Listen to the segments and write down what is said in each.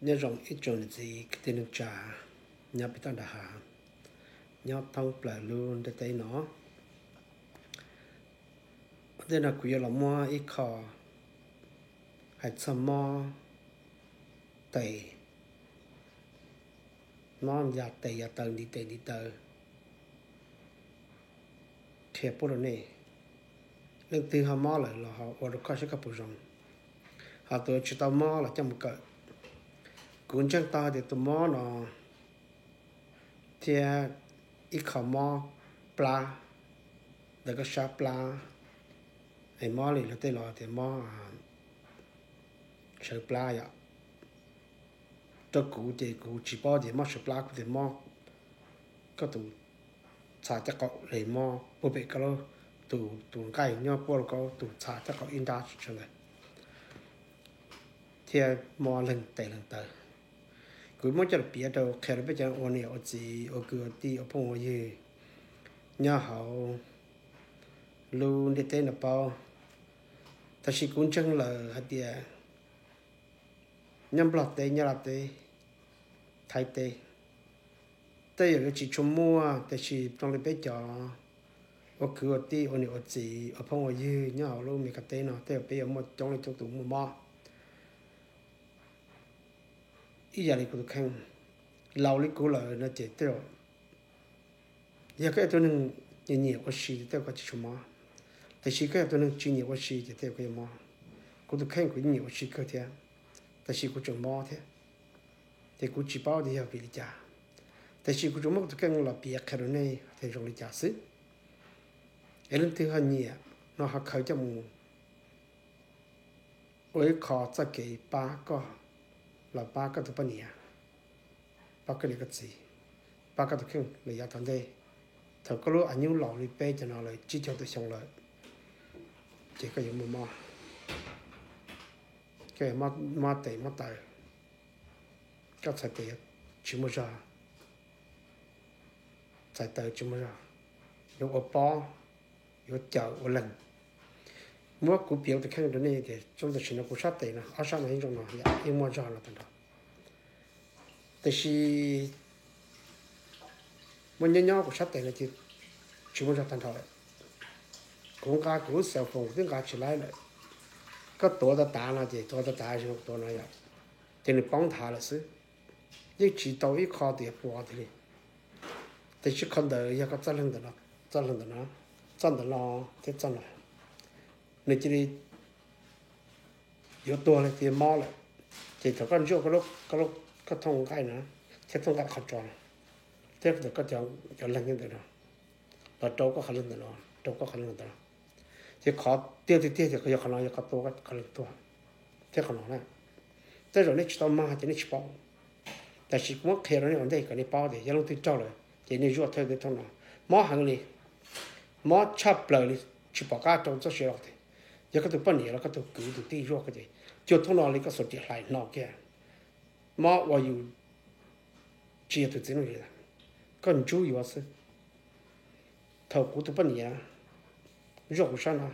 Nyob zoo ib tsoom niam txiv kwv tij neej tsa nyob pem toj nram hav, nyob thoob plaws lub ntiaj teb no. Ua ntej no kuv yuav los muab ib qho hais txog mob tes, mob ya tes ya taw, ntiv tes ntiv taw qhia pub rau nej. Leej twg ho mob lawm los ho ua rau koj saib koj puas zoo, ho tus tsis tau mob los coj mus kawm. Kuv ntseeg tau hais tias tus mob no thiab ib qho mob plab ntawm koj sab plab, es mob li luag tej los tias mob sawv plab yom. Rau kuv ces kuv tsis paub tias mob sawv plab, kuv tias mob koj tus txha caj qaum, li mob puag pem koj lub, tus, tus nqaij nyob puag rau koj tus txha caj qaum ib nrab tsis tshua ntawd, thiab mob leeg tes leeg taw. Kuv muab coj los piav rau qhia rau peb cov ua niam ua txiv, ua kwv ua tij, ua phooj ua ywg nyob hauv lub ntiaj teb no paub. Tab sis kuv ntseeg lawm hais tias nyob Nplog teb, Nyab Laj teb, Thaib teb, tej yam yuav tsis tshua muaj, tab sis zoo li peb cov ua kwv ua tij, ua niam ua txiv, ua phooj ua ywg nyob hauv lub Meskas teb no, tej yam peb yuav muaj coob leej coob tus muaj mob ib yam li kuv tus kheej. Laus li kuv lawm no ces tej zaum yog koj yog tus neeg nyiam nyiam ua si ces tej zaum koj tsis tshua mob, tab sis koj yog tus neeg tsis nyiam ua si ces tej zaum koj yuav mob. Kuv tus kheej kuv yeej nyiam ua si kawg thiab, tab sis kuv tseem mob thiab, ces kuv tsis paub tias yog vim li cas, tab sis kuv tsuas muab kuv tus kheej los piav qhia rau nej tias zoo li cas xwb. Es leej twg ho nyiam no ho khaws coj mus ua ib qho txoj kev pab koj los pab koj tus poj niam, pab koj niam koj txiv, pab koj tus kheej los yav tom ntej. Thaum koj lub a nyuj laus li peb cov no lawm, tsib caug tawm xyoo lawm, ces koj yuav muaj mob, koj yuav mob tes mob taw, koj txhais tes tsis muaj zog, txhais taw tsis muaj zog, yuav ua pob, yuav cawm ua leeg. Muab kuv piav tus kheej rau nej tias txog tam sim no kuv sab tes no, ob sab no yeej zoo no, yeej muaj zog los tag nrho. Tab sis muab nyob nyob kuv sab tes no ces tsis muaj zog tag nrho lawm. Kuv nqa kuv lub cell phone kuv twb nqa tsis laib lawm. Koj tuav tas tas no ces tuav tas tas, tuav no yom, ces nws poob nthav lawm xwb, yeej tsis tau ib qho tias puas tiag li. Tab sis qhov ntawd yog koj txoj leeg ntawm no, txoj leeg ntawm no, txoj ntawm no thiab txoj no, nws cia li yuav tuag li tias mob lawm. Ces thaum koj ntsuaj koj thooj nqaij na, thiab thooj nqaij qhov tsos na, thiab ntawm koj cov leeg ntawm no los rau koj qhov leeg ntawm no, rau koj qhov leeg ntawm no, ces qhov tiag tiag tiag ces yog qhov no, yog qhov tua koj qhov leeg tuag thiab qhov no na. Tej zaum nej tsis tau mag ces nej tsis paub, tab sis kuv muab qhia rau nej ua ntej kom nej paub tias yog leej twg raug lawm ces nej zuaj thawj tej thooj no. Mob heev li, mob tshaj plaws li, tsis pom qab rau txoj sia los tias yog koj tus poj niam los koj tus kwv tus tij zuaj koj ces cuag thooj no li koj xuas riam hlais hno kiag, mob ua yus tsis yog tus txiv neej li, koj ntsub yuav xwb. Thaum kuv tus poj niam zuaj kuv sab no,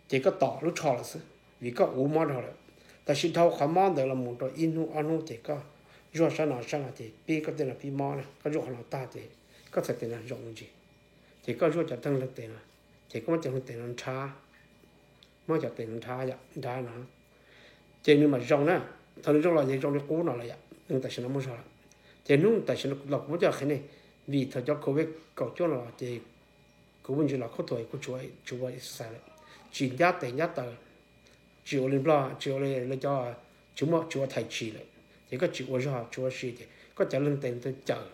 ces koj tom lub tsho lawm xwb, vim koj ua mob dhau lawm. Tab sis dhau qhov mob ntawd los mus rau ib hnub ob hnub ces koj zuaj sab no sab no ces pib koj tej no pib mob na, koj zuaj qhov no tag ces koj txhais tes no zoo me ntsis, ces koj zuaj cov teeg leeg tes no, ces koj muab cov leeg tes no nrhab, muab cov tes no nrhab, nrhab no, ces nws mam zoo na. Thaum nws zoo los yeej zoo li qub no lawm yom, nws tam sim no muaj zog lawm. Ces hnub tam sim no los kuv muab coj qhia nej, vim thaum cov covid kaum cuaj no los ces kuv muaj ntsis los khaub thuas kuv tsis ua exercise lawm, tsis ncab tes ncab taw, tsis ua li Nplog, tsis ua li lawv cov, tsis muaj, tsis ua thais tshis lawm, ces koj tsis ua zog tsis ua si ces koj cov leeg tes ntawd cawm,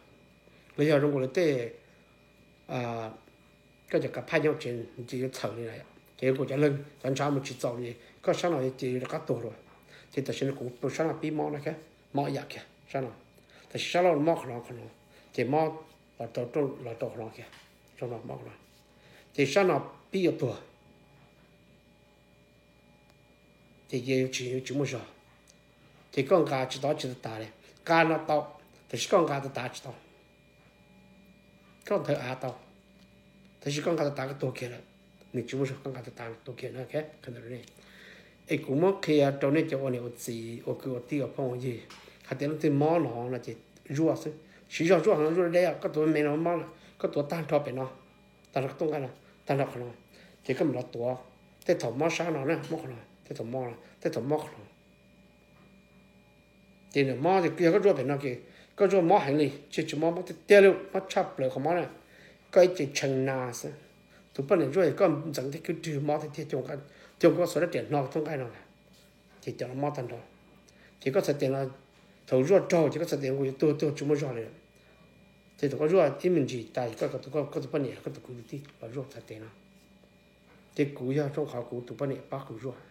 los yog zoo nkaus li tej koj cov kav phaj nyob tsev ces yuav txhaws li na, ces kuv cov leeg cov ntshav mus tsis txaus li, koj sab no ces rov qab tuag lawm. Ces tam sim no kuv sab no pib mob no, mob ib yam kiag sab no, tab sis sab laug mob qhov no qhov no, ces mob los rau qhov no kiag, mob qhov no, ces sab no pib yuav tuag, ces yuav tsis, yuav tsis muaj zog, ces koj nqa tsis tau tsis tas tas li. Nqa no tau, tab sis koj nqa tas tas tsis tau. Koj nthawv av tau, tab sis koj nqa tas tas koj tuag kiag lawm. Nws tsis muaj zog, koj nqa tas tas tuag kiag na. Es kuv muab qhia rau nej cov ua niam ua txiv, ua kwv ua tij, ua phooj ua ywg, hais tias leej twg mob no no ces zuaj xwb, siv zog zuaj heev, zuaj deb, koj tuav me no mob, koj tuav tag nrho pem no, tag nrho qhov rooj nqaij no, tag nrho qhov no, ces koj mam los tuav. Tej thaum mob sab no na, mob qhov no, tej thaum mob, tej thaum mob qhov no. Ces nws mob ces yog koj zuaj pem no ces koj zuaj mob heev li, tsis, tsis mob, mob tiag tiag li, mob tshaj plaws qhov mob na, koj ib ce tshee na xwb. Tus poj niam zuaj es koj ntxeev thiab khwb rwg mob tiag tiag, cuag koj xuas rab riam hno rooj nqaij no lawm, ces cov no mob tag nrho. Ces koj txhais tes no, thaum zuaj raug ces koj txhais tes no yuav tuag tuag tsis muaj zog li. Ces thaum koj zuaj ib me ntsis tas, koj tus poj niam, koj tus kwv tus tij los zuaj txhais tes no. Ces kuv yog zoo qhov kuv tus poj niam pab kuv zuaj,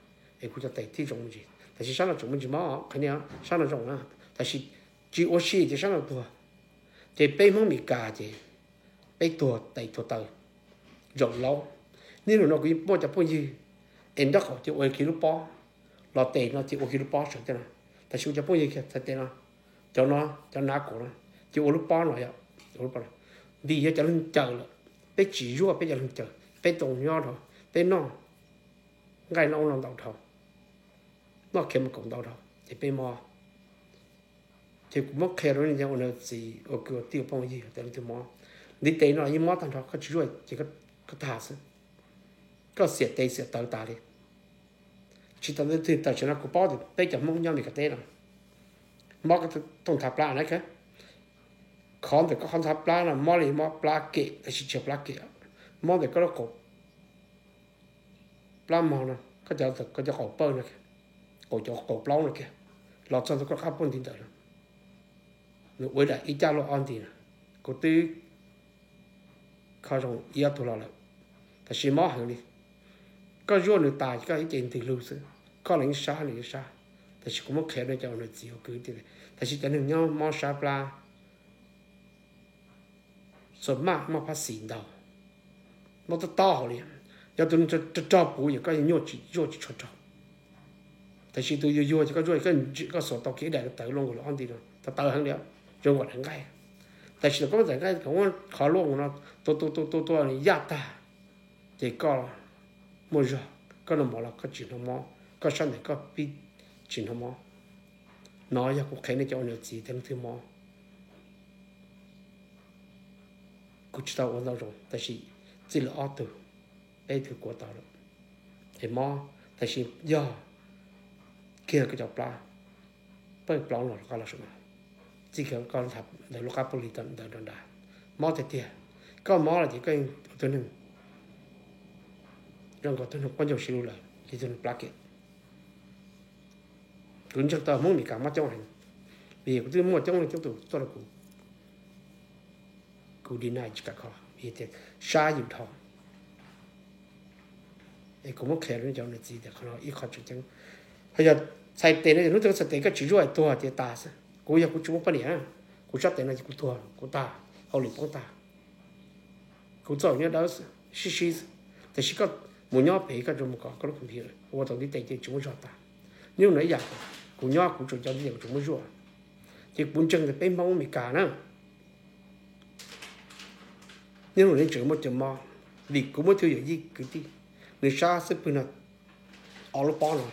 es kuv cov tes thiaj zoo me ntsis. Tab sis sab no tseem muaj ntsis mob, qhia nej, sab no zoo na, tab sis tsis ua si ces sab no tuag. Ces peb Hmoob Mes Kas ces peb tuag tes tuag taw zaum laub. Niaj hnub no kuv muaj cov phooj ywg es nraub qaum ces ua kiag lub pob, los tes no ces ua kiag lub pob sawv tej no. Tab sis kuv cov phooj ywg kiag txhais tes no, cov no, cov nav kaum no, ces ua lub pob no yom, ntim yog cov leeg cawm lawm. Peb tsis zuaj peb cov leeg cawm, peb tau nyob dhau, peb noj nqaij noj ub no ntau dhau, noj khiav mus kaum ntau dhau ces peb mob. Ces kuv muab qhia rau nej cov ua niam ua txiv, ua kwv ua tij, ua phooj ua ywg, tias leej twg mob, ntiv tes no yeej mob tag nrho, koj tsis zuaj ces koj tag xwb, koj xiam tes xiam taw tas li. Tsis tas leej twg, tam sim no kuv paub tias peb cov Hmoob nyob Mes Kas teb no mob koj thooj nthav plab na, khov ntawm koj qhov nthav plab no mob li mob plab kem, tab sis tsis yog plab kem, mob ntawm koj lub qaum plab mog no, koj cov, koj cov qaum pawj no, qaum, cov qaum plaub no kiag, los txog ntawm koj qab puag ntiv ntawd no, nws ua ib daim ib caj luaj ob nti no. Kuv twb kho zoo ib ob tug los lawm, tab sis mob heev li. Koj zuaj nws tas ces koj ib ce ntws lug xwb, koj los yeej sab nws yeej sab. Tab sis kuv muab qhia rau cov ua niam txiv ua kwv tij, tab sis cov neeg nyob mob sab plab, xuas maj muaj phab xis ntau, mob tob tob hauv li. Yog tus neeg rog rog puv ces koj nyuaj tsis, zuaj tsis tshua raug. Tab sis tus yuag yuag ces koj zuaj, koj xuas tau kiag ib daim tawv luaj nkaus li ob nti no, tawv tawv heev li, zoo nkaus daim nqaij. Tab sis thaum koj muab daim nqaij, thaum muab qhov luaj nkaus no tua tua tua tua tua yaj tag, ces koj muaj zog, koj noj mov los koj tsis hnov mob, koj sab ntev koj pib tsis hnov mob. No yog kuv qhia nej cov ua niam txiv tias leej twg mob. Kuv tsis tau ua ntau zoo, tab sis txij li ob tug, peb tug kuav tau lawm. Es mob, tab sis yog kiag koj cov plab, pawj plaub no rov qab los saum no, txij kiag koj ntawm lub qab puag li ntawd rau nrad, mob tiag tiag. Koj mob lawm ces koj ua tug neeg zoo nkaus tug neeg quaj ncauj siv lug lawm, li tug neeg plab kem. Kuv ntseeg tau Hmoob Mes Kas mob coob heev, vim kuv twb muaj coob leej coob tus tuaj rau kuv, kuv deny tsis kam kho, vim tias sab yus dhau. Es kuv muab qhia rau nej cov niam txiv tias qhov no ib qho tseem ceeb. Ho yog txhais tes no, hnub twg txhais tes koj tsis zuaj tuag ces tas xwb. Kuv yog kuv tsis muaj poj niam, kuv sab tes no ces kuv tuag kuv tag, hauj lwm poob tag. Kuv txawj nyob dawb xwb, sib sib xwb. Tab sis koj mus nyob pem, koj tsuas mus kom koj lub computer ua tau ntiv tes ces tsis muaj zog tag. Niaj hnub no ib yam, kuv nyob kuv tsuas cov ntiv tes kuv tsuas muab zuaj. Ces kuv ntseeg tias peb Hmoob Mes Kas na, niaj hnub no tseem muaj cov mob, vim kuv muaj ib tug yawm yij kwv tij, nws sab xub pwg no ob lub pob no,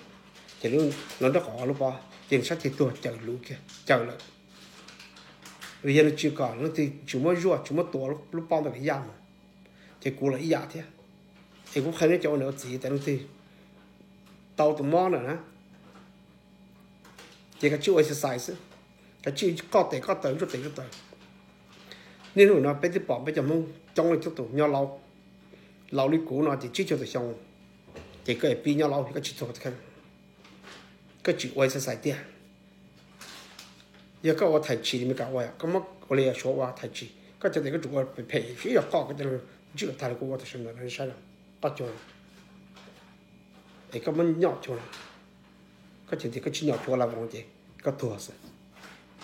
ces nws nraub qaum ob lub pob ces nws sab ceg tuag, caws luv kiag, caws lawm. Vim yog nws tsis kom leej twg, tsis muab zuaj, tsis muab tua lub pob ntawd kom yaj mus. Ces kuv los ib yam thiab. Es kuv qhia nej cov ua niam ua txiv tias leej twg tau tus mob ntawd na, ces kav tsij ua exercise xwb, kav tsij qoj tes qoj taw, zuaj tes zuaj taw. Niaj hnub no peb twb pom peb cov Hmoob coob leej coob tus nyob laus, laus li kuv no ces tsib caug tawm xyoo, ces koj pib nyob laus koj tsis txuag kheej, koj tsis ua exercise tiag. Yog koj ua thais tsis li Mes Kas ua, koj muab ua li Suav ua thais tsis, koj cov tes koj tsuas ua phem phem, ib yam qoj koj cov ntswj tag li kuv ua tam sim ntawd saib, qoj cuag, es koj muab nyom cuag, koj cov tes koj tsis nyom cuag la voos ces koj tuag xwb.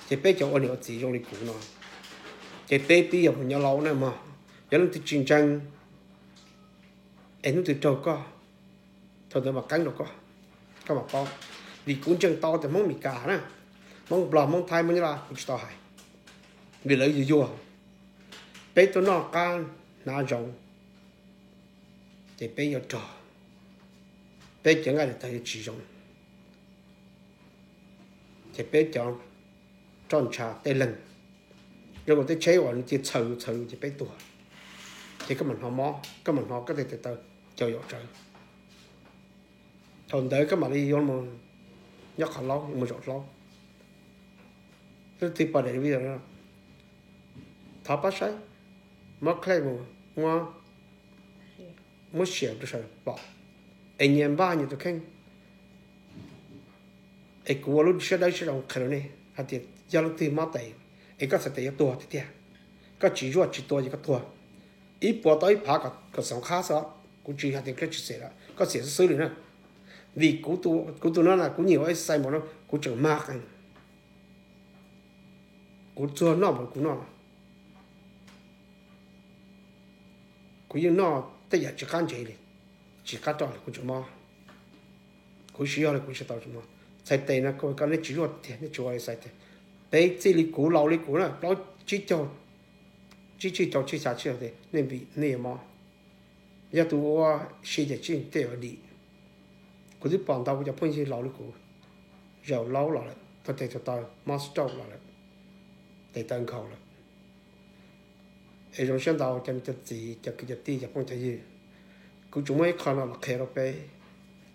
Ces peb cov ua niam ua txiv zoo li kuv no, ces peb pib yuav mus nyob laus na mog. Yog leej twg tsis ntseeg, es hnub twg raug koj, thaum ntawd mam qeeb rau koj, koj mam paub. Vim kuv ntseeg tau tias Hmoob Mes Kas na, Hmoob Nplog, Hmoob Thaib, Hmoob Nyab Laj, kuv tsis tau hais, vim lawv yuag yuag. Peb tuaj noj qab hnav zoov, ces peb yuav rog. peb cov nqaij daim tawv yuav tsis zoo, ces peb cov roj ntsha tej leeg zoo nkaus tej tsheb uas nws cia txhaws txhaws ces peb tuag, ces koj mam hnov mob, koj mam hnov koj tej tes taw cau yaum tsawv. Thaum ntawd koj mam li yuav mus nyob qhov laub, mus zaum hlaub. Leej twg pom daim video no, thov pab saib, muab click mus, muab, muab share rau sawv daws pom, es nyias npaj nyias tus kheej. Es kuv ua lub siab dawb siab zoo qhia rau nej hais tias yog leej twg mob tes, es koj txhais tes yuav tuag tiag tiag, koj tsis zuaj tsis tua ces koj tuag. Ib puas tau ib phav kom xoom qab xwb, kuv tsis hais tias koj tsis xiam lawm, koj xiam xwb xwb li na. Vim kuv tus no na kuv nyiam ua exercise npaum no kuv tseem mag qees. Kuv txuag noj npaum kuv noj, kuv yeej noj tej yam tsis qab ntsev li, tsis qab roj li kuv tseem mob. Kuv siv zog li kuv tsis tau tseem mob. Txhais tes no koj nej tsis zuaj tiag, nej tsis ua exercise tiag. Peb txij li kuv laus li kuv na, plaub tsib caug, tsib tsib caug tsib xya tsib caug tiag nej vim nej yuav mob. Yog tus ua si ces tsis tej yuav dim. Kuv twb pom ntau kuv cov phooj ywg laus li kuv, zaum laub los lawm, tuag tes tuag taw, mob stroke los lawm, tes taw nkhaus lawm. Es zoo siab ntau cov niam cov txiv, cov kwv cov tij, cov phooj cov ywg, kuv tsuas muaj ib qho no los qhia rau peb,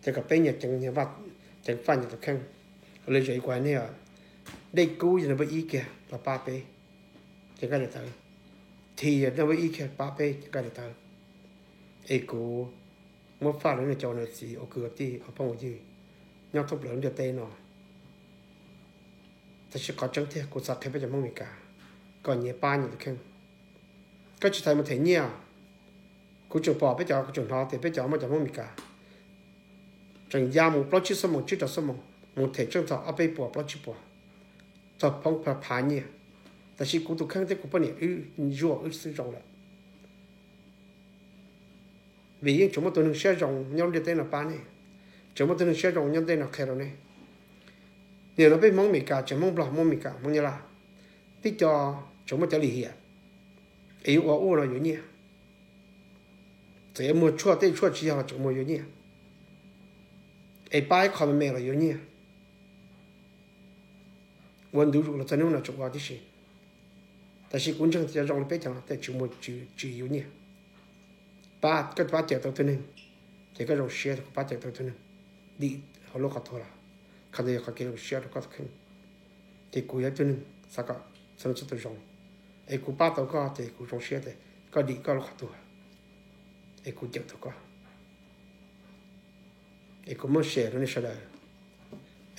ces kom peb nyias ceev, ceev faj nyias tus kheej. Ua li zam kuv hais nej, dej kub yog number ib kiag los pab peb cov nqaij daim tawv, thi yog number ib kiag pab peb cov nqaij daim tawv. Es kuv muab faj rau nej cov niam txiv ua kwv ua tij ua phooj ua ywg nyob thoob plaws lub ntiaj teb no. Tab sis qhov tseeb tiag kuv xav qhia peb cov Hmoob Meskas kom nyias pab nyias tus kheej. Koj tsis txhob mus them nyiaj. Kuv tseem pom peb cov, kuv tseem hnov tias peb cov muaj cov Hmoob Meskas tseem ya mus plaub tsib xuab moos, tsib rau xuab moos mus them tseeb txog ob peb puas plaub tsib puas txog poob phav nyiaj. Tab sis kuv tus kheej thiab kuv poj niam wb zuaj wb xwb zoo lawm. Vim yeej tseem muaj tus neeg siab zoo nyob lub ntiaj teb no pab nej, tseem muaj tus neeg siab zoo nyob ntej no qhia rau nej. Nim no peb Hmoob Meskas tseem Hmoob Nplog, Hmoob Meskas, Hmoob Nyab Laj, tib co tseem muaj cov lim hiam es yuav ua ub no yuav nyiaj. Txawm yuav muag tshuaj tej tshuaj tsis yog los tseem muag yuav nyiaj. Es pab ib qho me me los yuav nyiaj. Ua ntu zus los txog hnub no tseem ua tib si. Tab sis kuv ntseeg tias zoo li peb cov no tej tsis muag tsis yuav nyiaj. Pab, koj pab cawm tau tus neeg, ces koj zoo siab rau koj pab cawm tau tus neeg dim hauv lub qhov tuag los, qhov ntawd yog qhov kev zoo siab rau koj tus kheej. Ces kuv yog ib tug neeg xav kom txhua leej txhua tus zoo, es kuv pab tau koj ces kuv zoo siab tias koj dim koj lub qhov tuag, es kuv cawm tau koj. Es kuv muab share rau nej sawv daws,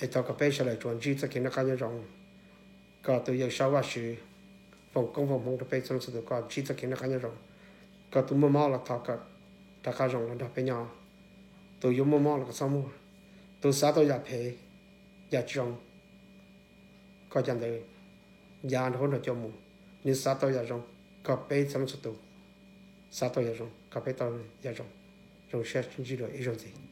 es thov kom peb sawv daws tsuas ntsib txoj kev noj qab nyob zoo, kom tus Yawm Saub Vajtswv foom koob foom hmoov rau peb txhua leej txhua tus, kom ntsib txoj kev noj qab nyob zoo, kom tus muaj mob los thov kom rov qab zoo los nrog peb nyob, tus yuav muaj mob los kom txhob muaj, tus xav tau yam phem, yam tsis zoo, koj cov ntawd ya nrog huab nrog cua mus, nws xav tau yam zoo, kom peb txhua leej txhua tus xav tau yam zoo, kom peb tau yam zoo. Zoo siab ntsib dua ib zaug ntxiv.